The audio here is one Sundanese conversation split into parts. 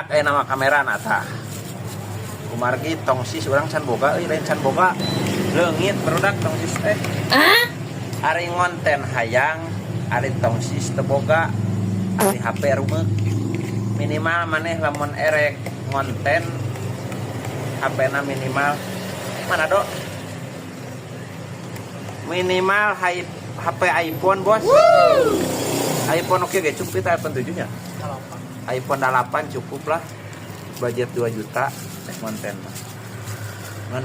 Barudak, aya nama kamera na tah. Kumargi tongsis urang can boga euy, lain can boga. Leungit, barudak, tongsis teh. Ari ngonten hayang, ari tongsis teu boga, ari HP rumeuk. Minimal maneh lamun erek ngonten HP na minimal mana do? Minimal HP iPhone, bos. iPhone oke ge cukup, kita iPhone 7 nya. iPhone 8 cukup lah. Budget 2 juta rek konten mah. Ngan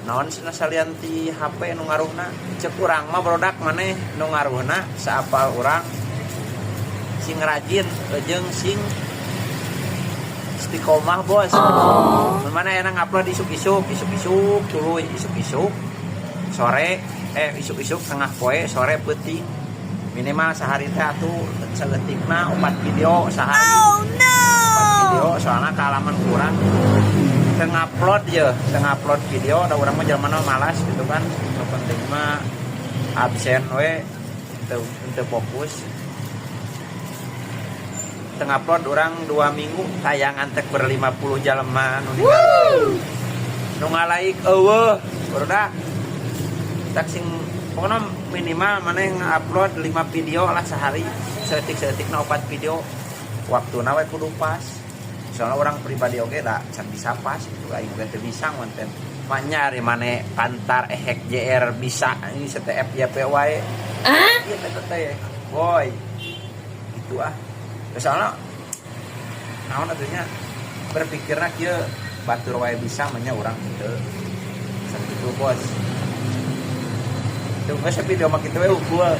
naon sih salian ti HP nu ngaruhna? Cek urang mah, barudak, maneh nu ngaruhna saapal urang sing rajin jeung sing istiqomah, bos. Mun mana enak ngupload isuk-isuk, isuk-isuk tuluy isuk-isuk sore, eh, isuk-isuk tengah poe, sore, peuting, minimal sehari teh atuh saeutikna opat video sehari. Oh no! Opat video, soalnya kaalaman kurang teu ngupload ya, teu ngupload video da urang mah jelema malas gitu kan. Nu penting mah absen we, teu teu fokus. Teu ngupload urang 2 minggu, tayangan teh ber 50 jalema nu ningali, nu ngalaik euweuh, barudak. Tak sing pokoknya minimal mana yang ngupload 5 video lah sehari, saeutik-saeutik na opat video. Waktu we kudu pas, soalnya urang pribadi oke da can bisa pas itu, aing oge teu bisa ngonten manya. Ari maneh pantar ehek JR bisa ini CTF YP wae. Iya, teh teh boy gitu ah. Soalnya naon atunya, berpikirna kieu, batur wae bisa manya urang gitu. Sakitu, bos. Tuh, geus video mah kitu we unggul.